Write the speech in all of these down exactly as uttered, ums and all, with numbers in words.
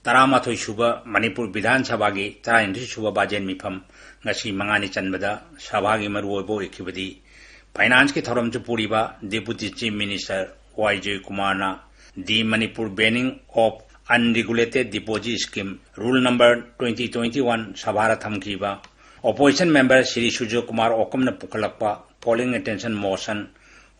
ꯇꯔꯥꯃꯥꯊꯣꯏ ꯁꯨꯕ ꯃꯅꯤꯄꯨꯔ ꯕꯤꯙꯥꯟ ꯁꯚꯥꯒꯤ ꯇꯔꯥꯅꯤꯊꯣꯏ ꯁꯨꯕ ꯕꯥꯖꯦꯟ ꯃꯤꯐꯝ ꯉꯁꯤ ꯃꯉꯥꯅꯤ ꯆꯟꯕꯗ ꯁꯚꯥꯒꯤ ꯃꯔꯨꯑꯣꯏꯕ ꯑꯣꯏꯈꯤꯕꯗꯤ Finance ꯀꯤ ꯊꯧꯔꯝꯁꯨ ꯄꯨꯔꯤꯕ Deputy Chief Minister Y ꯖꯣꯏꯀꯨꯃꯥꯔꯅ The Manipur Banning of Unregulated Deposit Scheme Rule Number twenty twenty-one ꯁꯚꯥꯗ ꯊꯝꯈꯤꯕ Opposition Member Shri ꯁꯨꯔꯖꯀꯨꯃꯥꯔ ꯑꯣꯀꯝꯅ ꯄꯨꯈꯠꯂꯛꯄ Polling Attention Motion,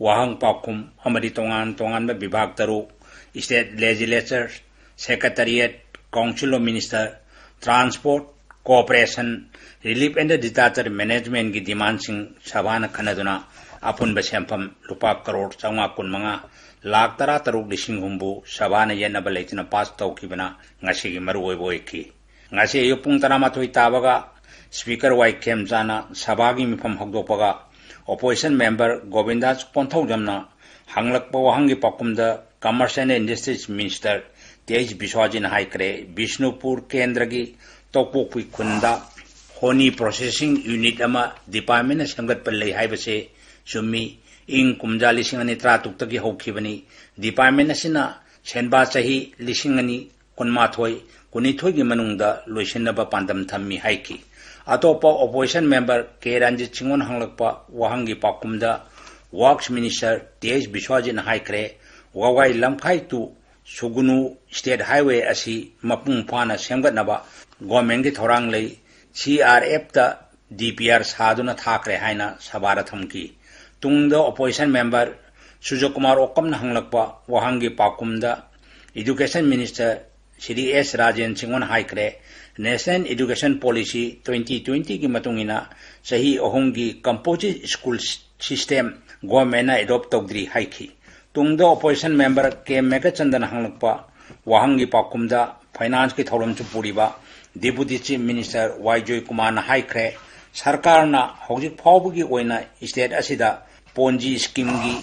ꯋꯥꯍꯪ ꯄꯥꯎꯈꯨꯝ ꯑꯃꯗꯤ ꯇꯣꯉꯥꯟ ꯇꯣꯉꯥꯟꯕ ꯕꯤꯚꯥꯒ ꯇꯔꯨꯛ, State Legislature, Secretariat, Council of Minister, Transport, Cooperation, Relief and Disaster Management ꯀꯤ demand ꯁꯤꯡ ꯁꯚꯥꯅ ꯈꯟꯅꯗꯨꯅ ꯑꯄꯨꯟꯕ ꯁꯦꯟꯐꯝ ꯂꯨꯄꯥ ꯀꯔꯣꯔ ꯆꯥꯝꯃꯉꯥ ꯀꯨꯟꯃꯉꯥ ꯂꯥꯈ ꯇꯔꯥꯇꯔꯨꯛ ꯂꯤꯁꯤꯡ ꯍꯨꯝꯐꯨ ꯁꯚꯥꯅ ꯌꯦꯠꯅꯕ ꯂꯩꯇꯅ pass ꯇꯧꯈꯤꯕꯅ ꯉꯁꯤꯒꯤ ꯃꯔꯨꯑꯣꯏꯕ ꯑꯣꯏꯈꯤ꯫ ꯉꯁꯤ ꯑꯌꯨꯛ ꯄꯨꯡ ꯇꯔꯥꯃꯥꯊꯣꯏ ꯇꯥꯕꯒ Speaker ꯋꯥꯏ ꯈꯦꯝꯆꯥꯅ ꯁꯚꯥꯒꯤ ꯃꯤꯐꯝ ꯍꯧꯗꯣꯛꯄꯒ Opposition Member ꯒꯣꯕꯤꯟꯗꯥꯁ ꯀꯣꯟꯊꯧꯖꯝꯅ ꯍꯪꯂꯛꯄ ꯋꯥꯍꯪꯒꯤ ꯄꯥꯎꯈꯨꯝꯗ Commerce and Industries Minister T H ꯕꯤꯁ꯭ꯋꯥꯖꯤꯠꯅ ꯍꯥꯏꯈ꯭ꯔꯦ, ꯕꯤꯁꯅꯨꯄꯨꯔ ꯀꯦꯟꯗ꯭ꯔꯒꯤ ꯇꯣꯛꯄꯣꯛꯄꯤ ꯈꯨꯟꯗ Honey Processing Unit ꯑꯃ department ꯅ ꯁꯦꯝꯒꯠꯄ ꯂꯩ ꯍꯥꯏꯕꯁꯦ ꯆꯨꯝꯃꯤ꯫ ꯏꯪ ꯀꯨꯝꯖꯥ ꯂꯤꯁꯤꯡ ꯑꯅꯤ ꯇꯔꯥꯇꯔꯨꯛꯇꯒꯤ ꯍꯧꯈꯤꯕꯅꯤ꯫ Department ꯑꯁꯤꯅ ꯁꯦꯟꯕꯥ ꯆꯍꯤ ꯂꯤꯁꯤꯡ ꯑꯅꯤ ꯀꯨꯟꯃꯥꯊꯣꯏ ꯀꯨꯟꯅꯤꯊꯣꯏꯒꯤ ꯃꯅꯨꯡꯗ ꯂꯣꯏꯁꯤꯟꯅꯕ ꯄꯥꯟꯗꯝ ꯊꯝꯃꯤ ꯍꯥꯏꯈꯤ꯫ ꯑꯇꯣꯞꯄ Opposition Member K Ranjit Singh ꯍꯪꯂꯛꯄ ꯋꯥꯍꯪꯒꯤ ꯄꯥꯎꯈꯨꯝꯗ Works Minister ꯇꯤ ꯑꯩꯆ ꯕꯤꯁ꯭ꯋꯥꯖꯤꯠꯅ ꯍꯥꯏꯈ꯭ꯔꯦ, ꯋꯥꯋꯥꯏ ꯂꯝꯈꯥꯏ to ꯁꯨꯒꯨꯅꯨ State Highway ꯑꯁꯤ ꯃꯄꯨꯡ ꯐꯥꯅ ꯁꯦꯝꯒꯠꯅꯕ government ꯀꯤ ꯊꯧꯔꯥꯡ ꯂꯩ, ꯁꯤ ꯑꯥꯔ ꯑꯦꯐ ꯇ ꯗꯤ ꯄꯤ ꯑꯥꯔ ꯁꯥꯗꯨꯅ ꯊꯥꯈ꯭ꯔꯦ ꯍꯥꯏꯅ ꯁꯚꯥꯗ ꯊꯝꯈꯤ꯫ ꯇꯨꯡꯗ Opposition Member ꯁꯨꯔꯖꯀꯨꯃꯥꯔ ꯑꯣꯀꯝꯅ ꯍꯪꯂꯛꯄ ꯋꯥꯍꯪꯒꯤ ꯄꯥꯎꯈꯨꯝꯗ Education Minister ꯁ꯭ꯔꯤ ꯑꯦꯁ ꯔꯥꯖꯦꯟ ꯁꯤꯡꯍꯣꯟ ꯍꯥꯏꯈ꯭ꯔꯦ, National Education Policy twenty twenty ꯒꯤ ꯃꯇꯨꯡ ꯏꯟꯅ ꯆꯍꯤ ꯑꯍꯨꯝꯒꯤ composite school system government ꯅ adopt ꯇꯧꯗ꯭ꯔꯤ ꯍꯥꯏꯈꯤ꯫ ꯇꯨꯡꯗ Opposition Member ꯀꯦ ꯃꯦꯘꯆꯟꯗꯅ ꯍꯪꯂꯛꯄ ꯋꯥꯍꯪꯒꯤ ꯄꯥꯎꯈꯨꯝꯗ Finance ꯀꯤ ꯊꯧꯔꯝꯁꯨ ꯄꯨꯔꯤꯕ Deputy Chief Minister ꯋꯥꯏ ꯖꯣꯏꯀꯨꯃꯥꯔꯅ ꯍꯥꯏꯈ꯭ꯔꯦ, ꯁꯔꯀꯥꯔꯅ ꯍꯧꯖꯤꯛ ꯐꯥꯎꯕꯒꯤ ꯑꯣꯏꯅ state ꯑꯁꯤꯗ Ponzi scheme ꯒꯤ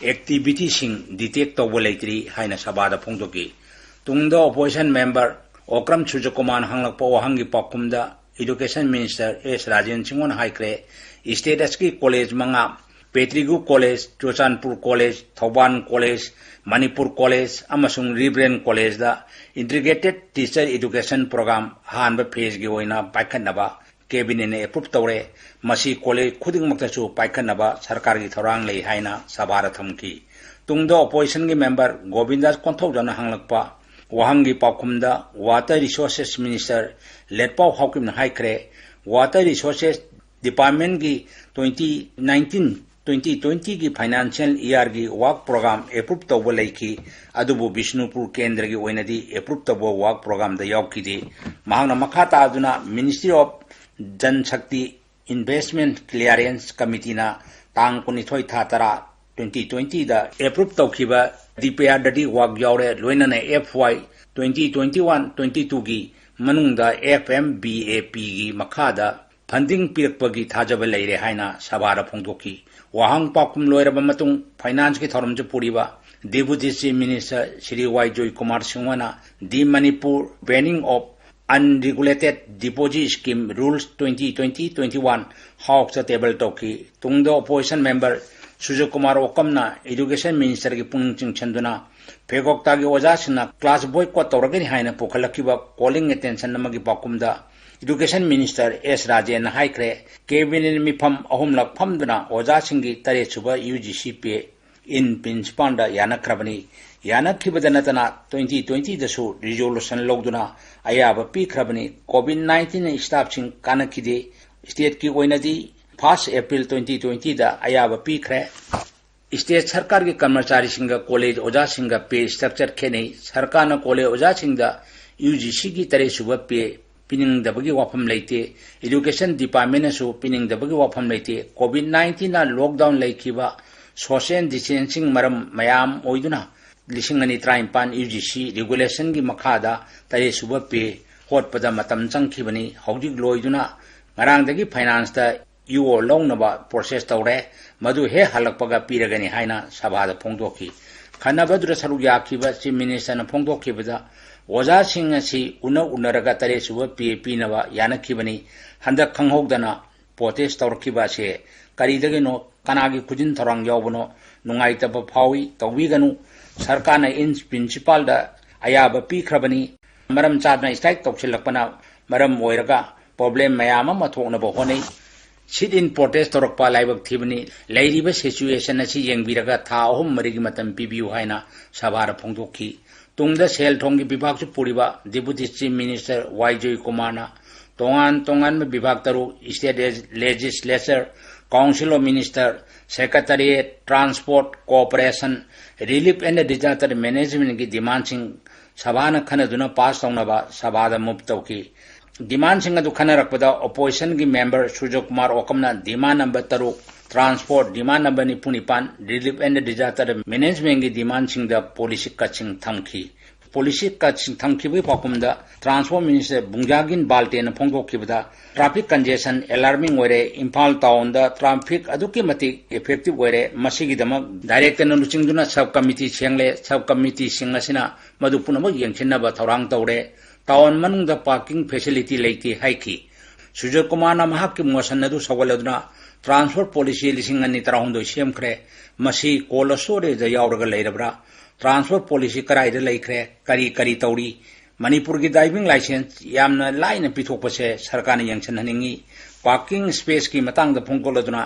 activity ꯁꯤꯡ detect ꯇꯧꯕ ꯂꯩꯇ꯭ꯔꯤ ꯍꯥꯏꯅ ꯁꯚꯥꯗ ꯐꯣꯡꯗꯣꯛꯈꯤ꯫ ꯇꯨꯡꯗ Opposition Member ꯑꯣꯀ꯭ꯔꯝ ꯁꯨꯔꯖꯀꯨꯃꯥꯔꯅ ꯍꯪꯂꯛꯄ ꯋꯥꯍꯪꯒꯤ ꯄꯥꯎꯈꯨꯝꯗ Education Minister ꯑꯦꯁ ꯔꯥꯖꯦꯟ ꯁꯤꯡꯍꯣꯟ ꯍꯥꯏꯈ꯭ꯔꯦ, state ꯑꯁꯤꯒꯤ college ꯃꯉꯥ Pettigrew college, Churachandpur college, Thoubal college, Manipur college ꯑꯃꯁꯨꯡ ꯔꯤꯕꯔꯦꯟ ꯀꯣꯂꯦꯖꯇ Integrated Teacher Education Program ꯑꯍꯥꯟꯕ ꯐꯦꯖꯒꯤ ꯑꯣꯏꯅ ꯄꯥꯏꯈꯠꯅꯕ ꯀꯦꯕꯤꯅꯦꯠꯅ ꯑꯦꯄ꯭ꯔꯨꯞ ꯇꯧꯔꯦ꯫ ꯃꯁꯤ ꯀꯣꯂꯦꯖ ꯈꯨꯗꯤꯡꯃꯛꯇꯁꯨ ꯄꯥꯏꯈꯠꯅꯕ ꯁꯔꯀꯥꯔꯒꯤ ꯊꯧꯔꯥꯡ ꯂꯩ ꯍꯥꯏꯅ ꯁꯚꯥꯗ ꯊꯝꯈꯤ꯫ ꯇꯨꯡꯗ ꯑꯣꯄꯣꯖꯤꯁꯟꯒꯤ ꯃꯦꯝꯕꯔ ꯒꯣꯕꯤꯟꯗꯥꯁ ꯀꯣꯟꯊꯧꯖꯝꯅ ꯍꯪꯂꯛꯄ ꯋꯥꯍꯪꯒꯤ ꯄꯥꯎꯈꯨꯝꯗ Water Resources Minister ꯂꯦꯠꯄꯥꯎ ꯍꯥꯎꯀꯤꯞꯅ ꯍꯥꯏꯈ꯭ꯔꯦ, Water Resources Departmentꯀꯤ twenty nineteen twenty twentyꯒꯤ financial yearꯒꯤ work program approve ꯇꯧꯕ ꯂꯩꯈꯤ, ꯑꯗꯨꯕꯨ ꯕꯤꯁꯅꯨꯄꯨꯔ ꯀꯦꯟꯗ꯭ꯔꯒꯤ ꯑꯣꯏꯅꯗꯤ approve ꯇꯧꯕ work programꯗ ꯌꯥꯎꯈꯤꯗꯦ꯫ ꯃꯍꯥꯛꯅ ꯃꯈꯥ ꯇꯥꯗꯨꯅ Ministry of Jal Shakti Investment Clearance Committeeꯅ ꯇꯥꯡ ꯀꯨꯟꯅꯤꯊꯣꯏ ꯊꯥ ꯇꯔꯥ twenty twentyꯗ approve ꯇꯧꯈꯤꯕ DPRꯗꯗꯤ work ꯌꯥꯎꯔꯦ, ꯂꯣꯏꯅꯅ FY twenty twenty-one twenty-twoꯒꯤ ꯃꯅꯨꯡꯗ FMBAPꯒꯤ ꯃꯈꯥꯗ funding ꯄꯤꯔꯛꯄꯒꯤ ꯊꯥꯖꯕ ꯂꯩꯔꯦ ꯍꯥꯏꯅ ꯁꯚꯥꯗ ꯐꯣꯡꯗꯣꯛꯈꯤ꯫ ꯋꯥꯍꯪ ꯄꯥꯎꯈꯨꯝ ꯂꯣꯏꯔꯕ ꯃꯇꯨꯡ financeꯀꯤ ꯊꯧꯔꯝꯁꯨ ꯄꯨꯔꯤꯕ Deputy Chief Minister ꯁ꯭ꯔꯤ ꯋꯥꯏ ꯖꯣꯏꯀꯨꯃꯥꯔ ꯁꯤꯡꯍꯅ The Manipur Banning of Unregulated Deposit Scheme Rules twenty twenty twenty-one Houseꯇ table ꯇꯧꯈꯤ꯫ ꯇꯨꯡꯗ opposition member ꯁꯨꯖꯌꯀꯨꯃꯥꯔ ꯑꯣꯀꯝꯅ Education Ministerꯒꯤ ꯄꯨꯛꯅꯤꯡ ꯆꯤꯡꯁꯤꯟꯗꯨꯅ ꯐꯦꯒꯣꯛꯇꯥꯒꯤ ꯑꯣꯖꯥꯁꯤꯡꯅ class boycott ꯇꯧꯔꯒꯅꯤ ꯍꯥꯏꯅ ꯄꯨꯈꯠꯂꯛꯈꯤꯕ calling attention ꯑꯃꯒꯤ ꯄꯥꯎꯈꯨꯝꯗ Education Minister ꯑꯦꯁ ꯔꯥꯖꯦꯟꯅ ꯍꯥꯏꯈ꯭ꯔꯦ, ꯀꯦꯕꯤꯅꯦꯠ ꯃꯤꯐꯝ ꯑꯍꯨꯝꯂꯛ ꯐꯝꯗꯨꯅ ꯑꯣꯖꯥꯁꯤꯡꯒꯤ ꯇꯔꯦꯠꯁꯨꯕ UGC pay in principleꯗ ꯌꯥꯅꯈ꯭ꯔꯕꯅꯤ꯫ ꯌꯥꯅꯈꯤꯕꯗ ꯅꯠꯇꯅ twenty twentyꯗꯁꯨ resolution ꯂꯧꯗꯨꯅ ꯑꯌꯥꯕ ꯄꯤꯈ꯭ꯔꯕꯅꯤ꯫ COVID-19ꯅ staffꯁꯤꯡ ꯀꯥꯟꯅꯈꯤꯗꯦ꯫ Stateꯀꯤ ꯑꯣꯏꯅꯗꯤ first April twenty twentyꯗ ꯑꯌꯥꯕ ꯄꯤꯈ꯭ꯔꯦ꯫ State ꯁꯔꯀꯥꯔꯒꯤ ꯀꯔꯃꯆꯥꯔꯤꯁꯤꯡꯒ college ꯑꯣꯖꯥꯁꯤꯡꯒ pay structure ꯈꯦꯠꯅꯩ꯫ ꯁꯔꯀꯥꯔꯅ college ꯑꯣꯖꯥꯁꯤꯡꯗ UGCꯒꯤ ꯇꯔꯦꯠꯁꯨꯕ pay ꯄꯤꯅꯤꯡꯗꯕꯒꯤ ꯋꯥꯐꯝ ꯂꯩꯇꯦ꯫ Education Departmentꯅꯁꯨ ꯄꯤꯅꯤꯡꯗꯕꯒꯤ ꯋꯥꯐꯝ ꯂꯩꯇꯦ꯫ COVID-19ꯅ lockdown ꯂꯩꯈꯤꯕ, social distancing ꯃꯔꯝ ꯃꯌꯥꯝ ꯑꯣꯏꯗꯨꯅ ꯂꯤꯁꯤꯡ ꯑꯅꯤ ꯇꯔꯥꯅꯤꯄꯥꯟ UGC regulationꯒꯤ ꯃꯈꯥꯗ ꯇꯔꯦꯠꯁꯨꯕ pay ꯍꯣꯠꯄꯗ ꯃꯇꯝ ꯆꯪꯈꯤꯕꯅꯤ꯫ ꯍꯧꯖꯤꯛ ꯂꯣꯏꯗꯨꯅ ꯉꯔꯥꯡꯗꯒꯤ financeꯇ UO ꯂꯧꯅꯕ process ꯇꯧꯔꯦ꯫ ꯃꯗꯨ ꯍꯦꯛ ꯍꯜꯂꯛꯄꯒ ꯄꯤꯔꯒꯅꯤ ꯍꯥꯏꯅ ꯁꯚꯥꯗ ꯐꯣꯡꯗꯣꯛꯈꯤ꯫ ꯈꯟꯅꯕꯗꯨꯗ ꯁꯔꯨꯛ ꯌꯥꯈꯤꯕ Chief Ministerꯅ ꯐꯣꯡꯗꯣꯛꯈꯤꯕꯗ, ꯑꯣꯖꯥꯁꯤꯡ ꯑꯁꯤ ꯎꯅ ꯎꯅꯔꯒ ꯇꯔꯦꯠꯁꯨꯕ pay ꯄꯤꯅꯕ ꯌꯥꯅꯈꯤꯕꯅꯤ꯫ ꯍꯟꯗꯛ ꯈꯪꯍꯧꯗꯅ protest ꯇꯧꯔꯛꯈꯤꯕ ꯑꯁꯤ ꯀꯔꯤꯗꯒꯤꯅꯣ ꯀꯅꯥꯒꯤ ꯈꯨꯖꯤꯟ ꯊꯧꯔꯥꯡ ꯌꯥꯎꯕꯅꯣ? ꯅꯨꯡꯉꯥꯏꯇꯕ ꯐꯥꯎꯏ, ꯇꯧꯕꯤꯒꯅꯨ꯫ ꯁꯔꯀꯥꯔꯅ ꯏꯟ ꯄ꯭ꯔꯤꯟꯁꯤꯄꯥꯜꯗ ꯑꯌꯥꯕ ꯄꯤꯈ꯭ꯔꯕꯅꯤ꯫ ꯃꯔꯝ ꯆꯥꯗꯅ ꯁ꯭ꯇ꯭ꯔꯥꯏꯛ ꯇꯧꯁꯤꯜꯂꯛꯄꯅ ꯃꯔꯝ ꯑꯣꯏꯔꯒ ꯄ꯭ꯔꯣꯕ꯭ꯂꯦꯝ ꯃꯌꯥꯝ ꯑꯃ ꯊꯣꯛꯅꯕ ꯍꯣꯠꯅꯩ꯫ ꯁꯤꯠ ꯏꯟ ꯄ꯭ꯔꯣꯇꯦꯁ ꯇꯧꯔꯛꯄ ꯂꯥꯏꯕꯛ ꯊꯤꯕꯅꯤ꯫ ꯂꯩꯔꯤꯕ ꯁꯤꯆꯨꯋꯦꯁꯟ ꯑꯁꯤ ꯌꯦꯡꯕꯤꯔꯒ ꯊꯥ ꯑꯍꯨꯝ ꯃꯔꯤꯒꯤ ꯃꯇꯝ ꯄꯤꯕꯤꯌꯨ ꯍꯥꯏꯅ ꯁꯚꯥꯗ ꯐꯣꯡꯗꯣꯛꯈꯤ꯫ ꯇꯨꯡꯗ ꯁꯦꯜ ꯊꯨꯝꯒꯤ ꯕꯤꯚꯥꯒꯁꯨ ꯄꯨꯔꯤꯕ ꯗꯤꯄꯨꯇꯤ ꯆꯤꯐ ꯃꯤꯅꯤꯁꯇꯔ ꯋꯥꯏ ꯖꯣꯏꯀꯨꯃꯥꯔꯅ ꯇꯣꯉꯥꯟ ꯇꯣꯉꯥꯟꯕ ꯕꯤꯚꯥꯒ ꯇꯔꯨꯛ, state legislature, council of minister, secretariat, transport, cooperation, relief and disaster ꯃꯦꯅꯦꯖꯃꯦꯟꯒꯤ ꯗꯤꯃꯥꯟꯁꯤꯡ ꯁꯚꯥꯅ ꯈꯟꯅꯗꯨꯅ ꯄꯥꯁ ꯇꯧꯅꯕ ꯁꯚꯥꯗ ꯃꯨꯚ ꯇꯧꯈꯤ꯫ ꯗꯤꯃꯥꯟꯁꯤꯡ ꯑꯗꯨ ꯈꯟꯅꯔꯛꯄꯗ ꯑꯣꯄꯣꯖꯤꯁꯟꯒꯤ ꯃꯦꯝꯕꯔ ꯁꯨꯔꯖꯀꯨꯃꯥꯔ ꯑꯣꯀꯝꯅ ꯗꯤꯃꯥꯟ ꯅꯝꯕꯔ ꯇꯔꯨꯛ, ꯇ꯭ꯔꯥꯟꯁꯄꯣꯔꯠ, ꯗꯤꯃꯥꯟ ꯅꯝꯕꯔ ꯅꯤꯐꯨ ꯅꯤꯄꯥꯟ, ꯔꯤꯂꯤꯐ ꯑꯦꯟ ꯗꯤꯖꯥꯁꯇꯔ ꯃꯦꯅꯦꯖꯃꯦꯟꯒꯤ ꯗꯤꯃꯥꯟꯁꯤꯡꯗ ꯄꯣꯂꯤꯁꯤ ꯀꯠꯁꯤꯡ ꯊꯝꯈꯤ꯫ ꯄꯣꯂꯤꯁꯤ ꯀꯠꯁꯤꯡ ꯊꯝꯈꯤꯕꯒꯤ ꯄꯥꯎꯈꯨꯝꯗ ꯇ꯭ꯔꯥꯟꯁꯄꯣꯔꯠ ꯃꯤꯅꯤꯁꯇꯔ ꯕꯨꯡꯖꯥꯒꯤꯟ ꯕꯥꯜꯇꯦꯅ ꯐꯣꯡꯗꯣꯛꯈꯤꯕꯗ, ꯇ꯭ꯔꯥꯐꯤꯛ ꯀꯟꯖꯦꯁꯟ ꯑꯦꯂꯥꯔꯃꯤꯡ ꯑꯣꯏꯔꯦ꯫ ꯏꯝꯐꯥꯜ ꯇꯥꯎꯟꯗ ꯇ꯭ꯔꯥꯐꯤꯛ ꯑꯗꯨꯛꯀꯤ ꯃꯇꯤꯛ ꯏꯐꯦꯛꯇꯤꯚ ꯑꯣꯏꯔꯦ꯫ ꯃꯁꯤꯒꯤꯗꯃꯛ ꯗꯥꯏꯔꯦꯛꯇꯔꯅ ꯂꯨꯆꯤꯡꯗꯨꯅ ꯁꯕ ꯀꯃꯤꯇꯤ ꯁꯦꯝꯂꯦ꯫ ꯁꯕ ꯀꯃꯤꯇꯤꯁꯤꯡ ꯑꯁꯤꯅ ꯃꯗꯨ ꯄꯨꯝꯅꯃꯛ ꯌꯦꯡꯁꯤꯟꯅꯕ ꯊꯧꯔꯥꯡ ꯇꯧꯔꯦ꯫ ꯇꯥꯎꯟ ꯃꯅꯨꯡꯗ ꯄꯥꯔꯀꯤꯡ ꯐꯦꯁꯤꯂꯤꯇꯤ ꯂꯩꯇꯦ ꯍꯥꯏꯈꯤ꯫ ꯁꯨꯔꯖꯀꯨꯃꯥꯔꯅ ꯃꯍꯥꯛꯀꯤ ꯃꯣꯁꯟ ꯑꯗꯨ ꯁꯧꯒꯠꯂꯗꯨꯅ ꯇ꯭ꯔꯥꯟꯁꯄꯣꯔꯠ ꯄꯣꯂꯤꯁꯤ ꯂꯤꯁꯤꯡ ꯑꯅꯤ ꯇꯔꯥꯍꯨꯝꯗꯣꯏ ꯁꯦꯝꯈ꯭ꯔꯦ꯫ ꯃꯁꯤ ꯀꯣꯜꯗ ꯁ꯭ꯇꯣꯔꯦꯖꯗ ꯌꯥꯎꯔꯒ ꯂꯩꯔꯕ꯭ꯔꯥ? ꯇ꯭ꯔꯥꯟꯁꯄꯣꯔꯠ ꯄꯣꯂꯤꯁꯤ ꯀꯗꯥꯏꯗ ꯂꯩꯈ꯭ꯔꯦ? ꯀꯔꯤ ꯀꯔꯤ ꯇꯧꯔꯤ? ꯃꯅꯤꯄꯨꯔꯒꯤ ꯗ꯭ꯔꯥꯏꯚꯤꯡ ꯂꯥꯏꯁꯦꯟꯁ ꯌꯥꯝꯅ ꯂꯥꯏꯅ ꯄꯤꯊꯣꯛꯄꯁꯦ ꯁꯔꯀꯥꯔꯅ ꯌꯦꯡꯁꯤꯟꯍꯟꯅꯤꯡꯏ꯫ ꯄꯥꯔꯀꯤꯡ ꯁ꯭ꯄꯦꯁꯀꯤ ꯃꯇꯥꯡꯗ ꯐꯣꯡꯗꯣꯛꯂꯗꯨꯅ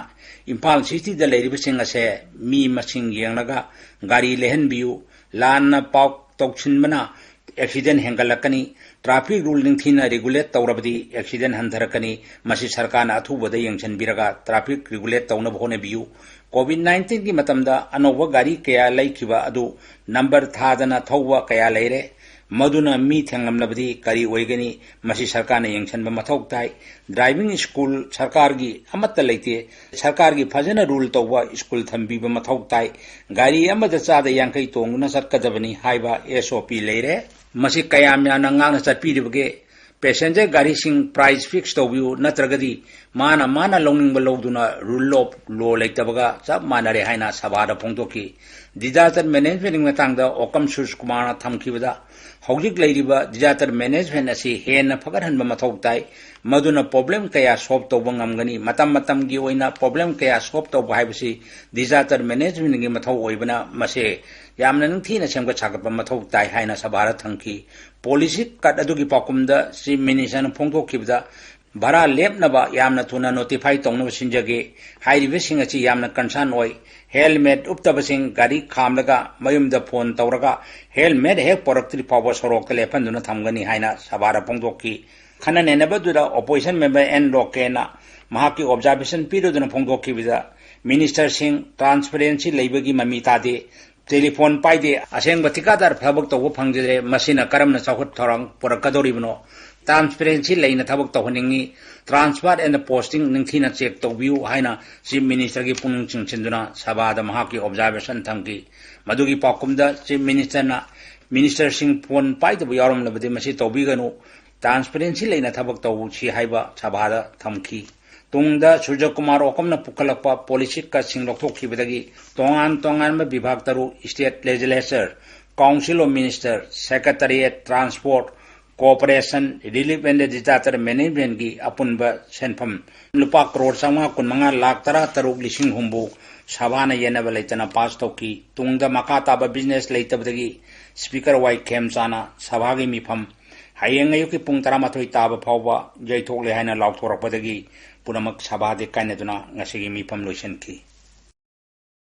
ꯏꯝꯐꯥꯜ ꯁꯤꯇꯤꯗ ꯂꯩꯔꯤꯕꯁꯤꯡ ꯑꯁꯦ ꯃꯤ ꯃꯁꯤꯡ ꯌꯦꯡꯂꯒ ꯒꯥꯔꯤ ꯂꯩꯍꯟꯕꯤꯌꯨ꯫ ꯂꯥꯟꯅ ꯄꯥꯎ ꯇꯧꯁꯤꯟꯕꯅ ꯑꯦꯛꯁꯤꯗꯦꯟ ꯍꯦꯟꯒꯠꯂꯛꯀꯅꯤ꯫ ꯇ꯭ꯔꯥꯐꯤꯛ ꯔꯨꯜ ꯅꯤꯡꯊꯤꯅ ꯔꯤꯒꯨꯂꯦꯠ ꯇꯧꯔꯕꯗꯤ ꯑꯦꯛꯁꯤꯗꯦꯟ ꯍꯟꯊꯔꯛꯀꯅꯤ꯫ ꯃꯁꯤ ꯁꯔꯀꯥꯔꯅ ꯑꯊꯨꯕꯗ ꯌꯦꯡꯁꯤꯟꯕꯤꯔꯒ ꯇ꯭ꯔꯥꯐꯤꯛ ꯔꯤꯒꯨꯂꯦꯠ ꯇꯧꯅꯕ ꯍꯣꯠꯅꯕꯤꯌꯨ꯫ ꯀꯣꯚꯤꯗ ꯅꯥꯏꯟꯇꯤꯟꯒꯤ ꯃꯇꯝꯗ ꯑꯅꯧꯕ ꯒꯥꯔꯤ ꯀꯌꯥ ꯂꯩꯈꯤꯕ ꯑꯗꯨ ꯅꯝꯕꯔ ꯊꯥꯗꯅ ꯊꯧꯕ ꯀꯌꯥ ꯂꯩꯔꯦ꯫ ꯃꯗꯨꯅ ꯃꯤ ꯊꯦꯡꯂꯝꯂꯕꯗꯤ ꯀꯔꯤ ꯑꯣꯏꯒꯅꯤ? ꯃꯁꯤ ꯁꯔꯀꯥꯔꯅ ꯌꯦꯡꯁꯤꯟꯕ ꯃꯊꯧ ꯇꯥꯏ꯫ ꯗ꯭ꯔꯥꯏꯚꯤꯡ ꯁ꯭ꯀꯨꯜ ꯁꯔꯀꯥꯔꯒꯤ ꯑꯃꯠꯇ ꯂꯩꯇꯦ꯫ ꯁꯔꯀꯥꯔꯒꯤ ꯐꯖꯅ ꯔꯨꯜ ꯇꯧꯕ ꯁ꯭ꯀꯨꯜ ꯊꯝꯕꯤꯕ ꯃꯊꯧ ꯇꯥꯏ꯫ ꯒꯥꯔꯤ ꯑꯃꯗ ꯆꯥꯗ ꯌꯥꯡꯈꯩ ꯇꯣꯡꯗꯨꯅ ꯆꯠꯀꯗꯕꯅꯤ ꯍꯥꯏꯕ ꯑꯦꯁ ꯑꯣ ꯄꯤ ꯂꯩꯔꯦ꯫ ꯃꯁꯤ ꯀꯌꯥꯝ ꯌꯥꯝꯅ ꯉꯥꯛꯅ ꯆꯠꯄꯤꯔꯤꯕꯒꯦ? ꯄꯦꯁꯦꯟꯖꯔ ꯒꯥꯔꯤꯁꯤꯡ ꯄ꯭ꯔꯥꯏꯁ ꯐꯤꯛꯁ ꯇꯧꯕꯤꯌꯨ, ꯅꯠꯇ꯭ꯔꯒꯗꯤ ꯃꯥꯅ ꯃꯥꯅ ꯂꯧꯅꯤꯡꯕ ꯂꯧꯗꯨꯅ ꯔꯨꯜ ꯑꯣꯐ ꯂꯣ ꯂꯩꯇꯕꯒ ꯆꯞ ꯃꯥꯟꯅꯔꯦ ꯍꯥꯏꯅ ꯁꯚꯥꯗ ꯐꯣꯡꯗꯣꯛꯈꯤ꯫ ꯗꯤꯖꯥꯁꯇꯔ ꯃꯦꯅꯦꯖꯃꯦꯟꯒꯤ ꯃꯇꯥꯡꯗ ꯑꯣꯀꯝ ꯁꯨꯔꯖꯀꯨꯃꯥꯔꯅ ꯊꯝꯈꯤꯕꯗ, ꯍꯧꯖꯤꯛ ꯂꯩꯔꯤꯕ disaster management ꯑꯁꯤ ꯍꯦꯟꯅ ꯐꯒꯠꯍꯟꯕ ꯃꯊꯧ ꯇꯥꯏ꯫ ꯃꯗꯨꯅ problem ꯀꯌꯥ solve ꯇꯧꯕ ꯉꯝꯒꯅꯤ꯫ ꯃꯇꯝ ꯃꯇꯝꯒꯤ ꯑꯣꯏꯅ problem ꯀꯌꯥ solve ꯇꯧꯕ ꯍꯥꯏꯕꯁꯤ disaster managementꯀꯤ ꯃꯊꯧ ꯑꯣꯏꯕꯅ ꯃꯁꯦ ꯌꯥꯝꯅ ꯅꯤꯡꯊꯤꯅ ꯁꯦꯝꯒꯠ ꯁꯥꯒꯠꯄ ꯃꯊꯧ ꯇꯥꯏ ꯍꯥꯏꯅ ꯁꯚꯥꯗ ꯊꯝꯈꯤ꯫ Policy cut ꯑꯗꯨꯒꯤ ꯄꯥꯎꯈꯨꯝꯗ Chief Ministerꯅ ꯐꯣꯡꯗꯣꯛꯈꯤꯕꯗ, ꯚꯔꯥ ꯂꯦꯞꯅꯕ ꯌꯥꯝꯅ ꯊꯨꯅ notify ꯇꯧꯅꯕ ꯁꯤꯟꯖꯒꯦ꯫ ꯍꯥꯏꯔꯤꯕꯁꯤꯡ ꯑꯁꯤ ꯌꯥꯝꯅ concern ꯑꯣꯏ꯫ Helmet ꯎꯞꯇꯕꯁꯤꯡ ꯒꯥꯔꯤ ꯈꯥꯝꯂꯒ ꯃꯌꯨꯝꯗ phone ꯇꯧꯔꯒ helmet ꯍꯦꯛ ꯄꯨꯔꯛꯇ꯭ꯔꯤ ꯐꯥꯎꯕ ꯁꯣꯔꯣꯛꯇ ꯂꯦꯞꯍꯟꯗꯨꯅ ꯊꯝꯒꯅꯤ ꯍꯥꯏꯅ ꯁꯚꯥꯗ ꯐꯣꯡꯗꯣꯛꯈꯤ꯫ ꯈꯟꯅ ꯅꯩꯅꯕꯗꯨꯗ opposition member ꯑꯦꯟ ꯂꯣꯀꯦꯅ ꯃꯍꯥꯛꯀꯤ observation ꯄꯤꯔꯗꯨꯅ ꯐꯣꯡꯗꯣꯛꯈꯤꯕꯗ, ministerꯁꯤꯡ transparency ꯂꯩꯕꯒꯤ ꯃꯃꯤ ꯇꯥꯗꯦ꯫ Telephone ꯄꯥꯏꯗꯦ, ꯑꯁꯦꯡꯕ ꯊꯤꯀꯥꯗꯥꯔ ꯊꯕꯛ ꯇꯧꯕ ꯐꯪꯖꯗ꯭ꯔꯦ, ꯃꯁꯤꯅ ꯀꯔꯝꯅ ꯆꯥꯎꯈꯠ ꯊꯧꯔꯥꯡ ꯄꯨꯔꯛꯀꯗꯧꯔꯤꯕꯅꯣ? Transparency ꯂꯩꯅ ꯊꯕꯛ ꯇꯧꯍꯟꯅꯤꯡꯏ꯫ Transfer and posting ꯅꯤꯡꯊꯤꯅ check ꯇꯧꯕꯤꯌꯨ ꯍꯥꯏꯅ Chief Ministerꯒꯤ ꯄꯨꯛꯅꯤꯡ ꯆꯤꯡꯁꯤꯟꯗꯨꯅ ꯁꯚꯥꯗ ꯃꯍꯥꯛꯀꯤ observation ꯊꯝꯈꯤ꯫ ꯃꯗꯨꯒꯤ ꯄꯥꯎꯈꯨꯝꯗ Chief Ministerꯅ ministerꯁꯤꯡ phone ꯄꯥꯏꯗꯕ ꯌꯥꯎꯔꯝꯂꯕꯗꯤ ꯃꯁꯤ ꯇꯧꯕꯤꯒꯅꯨ, transparency ꯂꯩꯅ ꯊꯕꯛ ꯇꯧꯁꯤ ꯍꯥꯏꯕ ꯁꯚꯥꯗ ꯊꯝꯈꯤ꯫ ꯇꯨꯡꯗ ꯁꯨꯔꯖ ꯀꯨꯃꯥꯔ ꯑꯣꯀꯝꯅ ꯄꯨꯈꯠꯂꯛꯄ policy cutꯁꯤꯡ ꯂꯧꯊꯣꯛꯈꯤꯕꯗꯒꯤ ꯇꯣꯉꯥꯟ ꯇꯣꯉꯥꯟꯕ ꯕꯤꯚꯥꯒ ꯇꯔꯨꯛ, State Legislature, Council of Minister, Secretariat, Transport, Cooperation, Relief and Disaster Managementꯀꯤ ꯑꯄꯨꯟꯕ ꯁꯦꯟꯐꯝ ꯂꯨꯄꯥ ꯀ꯭ꯔꯣꯔ ꯆꯥꯝꯃꯉꯥ ꯀꯨꯟꯃꯉꯥ ꯂꯥꯈ ꯇꯔꯥ ꯇꯔꯨꯛ ꯂꯤꯁꯤꯡ ꯍꯨꯝꯐꯨ ꯁꯚꯥꯅ ꯌꯦꯟꯅꯕ ꯂꯩꯇꯅ pass ꯇꯧꯈꯤ꯫ ꯇꯨꯡꯗ ꯃꯈꯥ ꯇꯥꯕ business ꯂꯩꯇꯕꯗꯒꯤ Speaker ꯋꯥꯏ ꯈꯦꯝꯆꯥꯟꯅ ꯁꯚꯥꯒꯤ ꯃꯤꯐꯝ ꯍꯌꯦꯡ ꯑꯌꯨꯛꯀꯤ ꯄꯨꯡ ꯇꯔꯥꯃꯥꯊꯣꯏ ꯇꯥꯕ ꯐꯥꯎꯕ ꯌꯩꯊꯣꯛꯂꯦ ꯍꯥꯏꯅ ꯂꯥꯎꯊꯣꯔꯛꯄꯗꯒꯤ ꯄꯨꯝꯅꯃꯛ ꯁꯚꯥꯗꯤ ꯀꯥꯏꯅꯗꯨꯅ ꯉꯁꯤꯒꯤ ꯃꯤꯐꯝ ꯂꯣꯏꯁꯤꯟꯈꯤ꯫